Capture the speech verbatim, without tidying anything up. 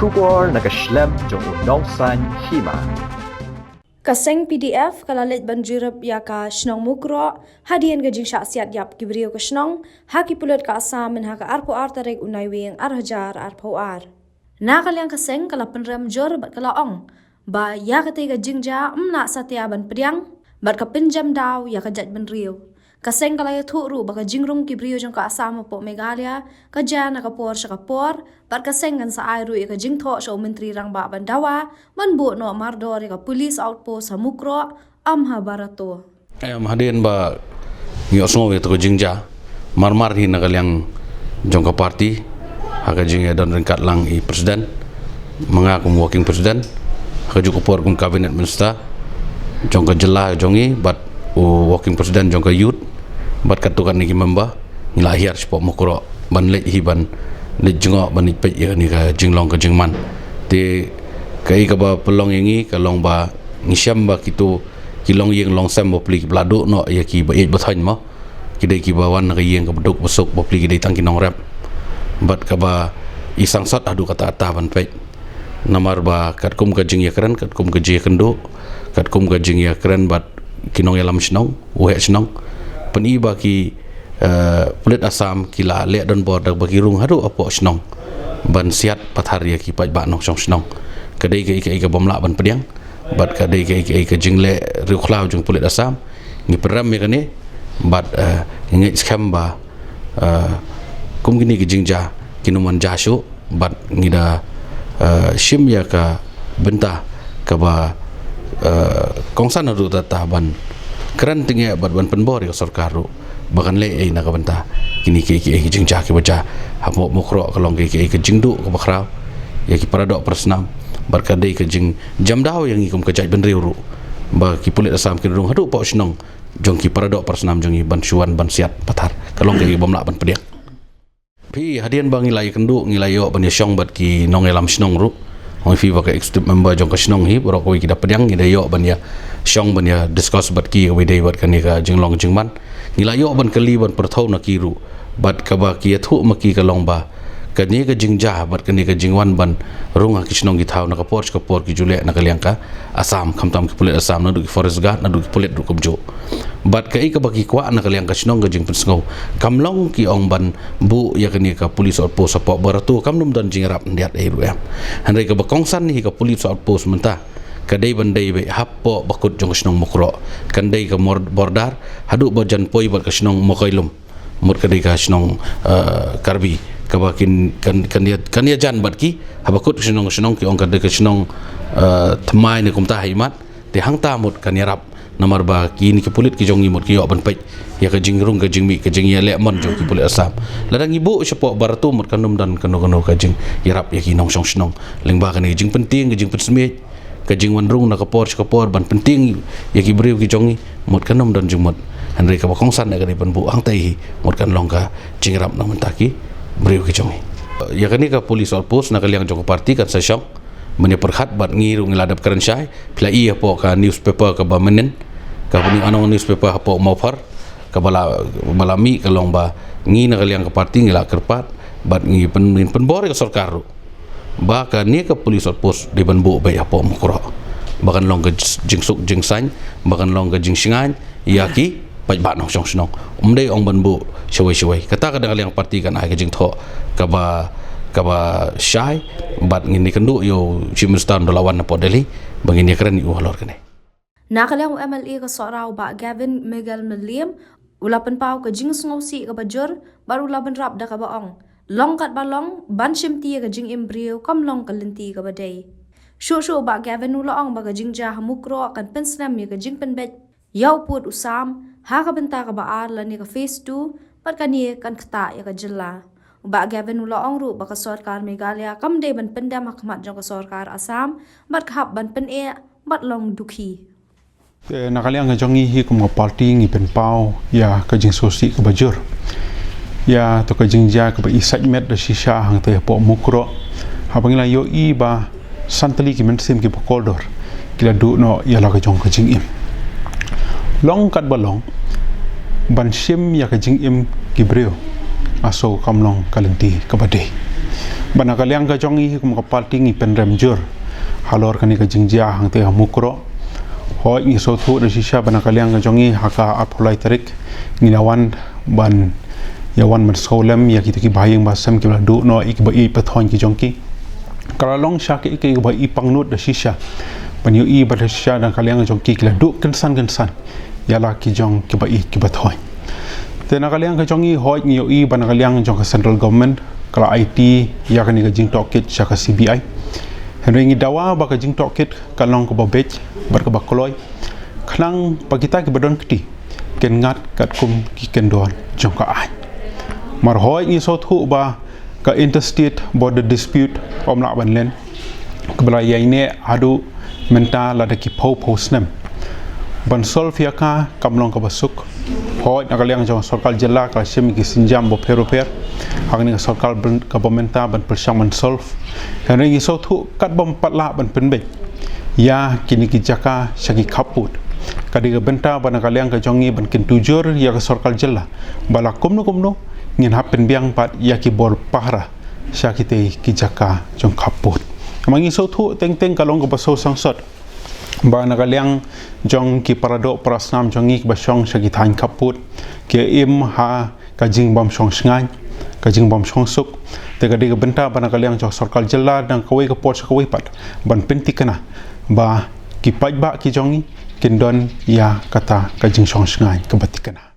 Khubor na ka shlem jong u nongsan hima. Ka seng P D F ka la leit ban jurip ïa ka shnong Mukroh hadien ka jingshah siat ïap ki briew ka shnong ha ki pulit ka Assam mynha ka arphew ar tarik u Naiwieng ar hajar arphew ar. Na ka liang ka seng ka la pynrem jur bad ka la ong ba ïa katei ka jingjia ym lah satia ban pdiang bad ka pynjem daw ïa ka jaitbynriew. Ka seng ka la ïathuh ruh ba ka jingrung ki briew jong ka Assam hapoh Meghalaya ka jia na ka por sha ka por, bad ka seng kan sa ai ruh ïa ka jingthoh sha u Myntri Rangbah ban dawa ban buh noh mardor ïa ka police outpost ha Mukroh, ym ha Barato. Em, hadien ba ngi ïohsngew ïa ka jingjia marmar hi na ka liang jong ka party, ha ka jingïadon ryngkat lang i president, ma nga kum working president, ha kajuh ka por kum cabinet minister jong ka jylla jong ngi, bad u working president jong ka youth, bad katto katne ki member, ngi la hiar shapoh Mukroh ban leit hi ban leit jngoh ban leit peit ïa kane ka jinglong ka jingman. Te kaei kaba pynlong ïa ngi ka long ba ngi shem ba kito ki longïing longsem bapli kiba la duh noh ïa ki ba ïeit ba thoiñ mo. Ki dei kiba wan na ka ïing kaba duk ba suk, bapli ki dei tang ki nongrep. Bad kaba i sangsot haduh katta katta ban peit. Namar ba katkum ka jingïakren, katkum ka jingïakynduh, katkum ka jingïakren bad ki nongïalam shnong, u heh shnong, pyni ba ki, eh, pulit Assam ki la leh donbor da ba ki rung haduh hapoh shnong ban siat pathar ïa ki paidbah nongshong shnong. Ka dei kaei kaei ka bym lah ban pdiang bad ka dei kaei kaei ka jingleh riewkhlaw jong pulit Assam. Ngi pynrem ïa kane bad, eh, ngi ngeit skhem ba, eh, kum kine ki jingjia kin ym wan jia shuh, bad ngi da, eh, shim ïa ka bynta kaba, eh, kongsan haduh katta katta ban kren tyngeh bad ban pynbor ïa ka sorkar ruh ba kan leh ei na ka bynta kine kiei kiei ki jingjia kiba jia hapoh Mukroh. Ka long kiei kiei ka jingduh kaba khraw ïa ki paradoh parasnam, bad ka dei ka jingjemdaw ïa ngi kum ka jaitbynriew ruh ba ki pulit Assam kin rung haduh hapoh shnong jong ki paradoh parasnam jong ngi ban shu wan ban siat pathar. Ka long kaei bym lah ban pdiang. Phi, hadien ba ngi la ïakynduh, ngi la ïoh ban ïashong bad ki nongïalam shnong ruh. Ong phi ba ka executive member jong ka shnong hi, baroh kawei ki da pdiang, ngi da ïoh ban ïashong ban ïa discuss bad ki kawei dei bad kane ka jinglong jingman. Ngi la ïoh ban kylli ban pyrthuh na ki ruh bad kaba ki ïathuh ma ki ka long ba kane ka jingjia bad kane ka jingwan ban rung ha ki shnong ki thaw na ka por sha ka por ki ju leh na ka liang ka Assam, khamtam ki pulit Assam, naduh ki forest guard, naduh ki pulit ruh kumjuh. Bad kaei kaba ki kwah na ka liang ka shnong ka jingpynsngew, kam long ki ong ban buh ïa kane ka police outpost hapoh Barato, kam nym don jingïarap khyndiat ei ruh em. Hynrei kaba kongsan hi ka police outpost mynta ka dei ban dei beit hapoh bakut jong ka shnong Mukroh, kan dei ka mor-, border haduh ba jan poi bad ka shnong Mokoilum. Mut ka dei ka shnong, eh, Karbi kaba kin, kan, kan ïa, kan ïajan bad ki ha bakut ka shnong, shnong ki ong ka dei ka shnong, eh, Thymmai ne kumta ha imat. Te hangta mut kan ïarap, namar ba kine ki pulit ki jong ngi mut ki ïoh ban peit ïa ka jingrung ka jingmih ka jingïaleh mon jong ki pulit Assam. Lada ngi buh shapoh Barato mut kan nym don kano kano ka jingïarap ïa ki nongshong shnong. Lyngba kane ka jingpyntieng ka jingpynsmiej, ka jingwan rung na ka por sha ka por ban pyntieng ïa ki briew ki jong ngi, mut kan ym don jingmut. Hynrei kaba kongsan ka dei ban buh hangta hi, mut kan long ka jingïarap na mynta ki briew ki jong ngi. Ïa kane ka police outpost na ka liang jong ka party kan sa shong ban ïa pyrkhat bad ngi ruh ngi la dep kren shai, phi la i hapoh ka newspaper kaba mynnin, kaba ngi anong newspaper hapoh Mawphar, kaba la, ba la mih ka long ba ngi na ka liang ka party ngi la kyrpad bad ngi pyn-, ngi pynbor ïa ka sorkar ruh ba kane ka police outpost dei ban buh beit hapoh Mukroh ba kan long ka jingsuk jingsaiñ, ba kan long ka jingshngaiñ ïa ki paidbah nongshong shnong. Ym dei ong ban buh shawei shawei. Kata ka dang ka liang party kan ai ka jingthoh kaba, kaba shai bad ngin ïakynduh ïa u Chief Minister un da la wan napoh Delhi ba ngin ïakren ïa u halor kane. Na ka liang u M L A ka Sohra u Bah Gavin Miguel Mylliam u la pynpaw ka jingsngewsih kaba jur bad u la bynrap da kaba ong, long katba long, ban shimti ïa ka jingim briew kam long ka lynti kaba dei. Shuh shuh u Bah Gavin u la ong ba ka jingjia ha Mukroh kan pynsnem ïa ka jingpynbeit ïa u pud u sam ha ka bynta kaba ar lane ka phase two, bad kane kan ktah ïa ka jylla. U Bah Gavin u la ong ruh ba ka sorkar Meghalaya kam dei ban pyndem ha khmat jong ka sorkar Assam bad ka hap ban pyneh bad long dukhi. Te na ka liang ka jong ngi hi kum ka party ngi pynpaw ïa ka jingsngewsih kaba jur ïa to ka jingjia kaba i sait met da shisha hangta hapoh Mukroh, haba ngi la ïohi ba san tylli ki mynsiem kiba kordor ki la duh noh ïa la ka jong ka jingim. Long katba long, ban shim ïa ka jingim ki briew, aso kam long ka lynti kaba dei. Ba na ka liang ka jong ngi kum ka party ngi pynrem jur halor kane ka jingjia hangtei ha Mukroh. Hooid, ngi sngewthuh da shisha ba na ka liang ka jong ngi ha ka arphew lai tarik ngi la wan ban ïa wan ban sngewlem ïa kita ki bahaïing bahasem kiba la duh noh ïa kiba ïeit ba thoiñ ki jong ki. Ka la long sha ki, ki, kiba i pangnud da shisha ban ïohi ba da shisha na ka liang ka jong ki ki la duh kynsan kynsan ïa la ki jong kiba ïeit kiba thoiñ. Te na ka liang ka jong ngi, hooid, ngi ïohi ba na ka liang jong ka central government ka la aiti ïa kane ka jingtohkit sha ka C B I. Hynrei ngi dawa ba ka jingtohkit kan long kaba beit bad kaba kloi, khnang ba kita kiba don kti kin ngat katkum ki kyndon jong ka aiñ. Namar hooid, ngi sngewthuh ba ka interstate border dispute ym lah ban len, kaba la ïaineh haduh mynta lada ki phew phew snem. Ban solve ïa ka kam long kaba suk. Hooid, na ka liang jong sorkar jylla ka la shim ki sienjam bapher bapher ha kane ka sorkar byn-, kaba mynta ban pyrshang ban solve. Hynrei ngi sngewthuh katba ym pat lah ban pynbeit ïa kine ki jaka sha ki khappud, ka dei ka bynta ba na ka liang ka jong ngi ban kyntu jur ïa ka sorkar jylla ba la kumno kumno ngin hap pynbiang pat ïa ki bor pahara sha kitei ki jaka jong khappud. Namar ngi sngewthuh teng teng ka long kaba sngewsangsot ba na ka liang jong ki paradoh parasnam jong ngi kiba shong sha ki thaiñ khappud ki im ha ka jingbymshong shngaiñ, ka jingbymshong suk. Te ka dei ka bynta ba na ka liang jong sorkar jylla na kawei ka por sha kawei pat ban pynthikna ba ki paidbah ki jong ngi kin don ïa kata ka jingshong shngaiñ kaba thikna.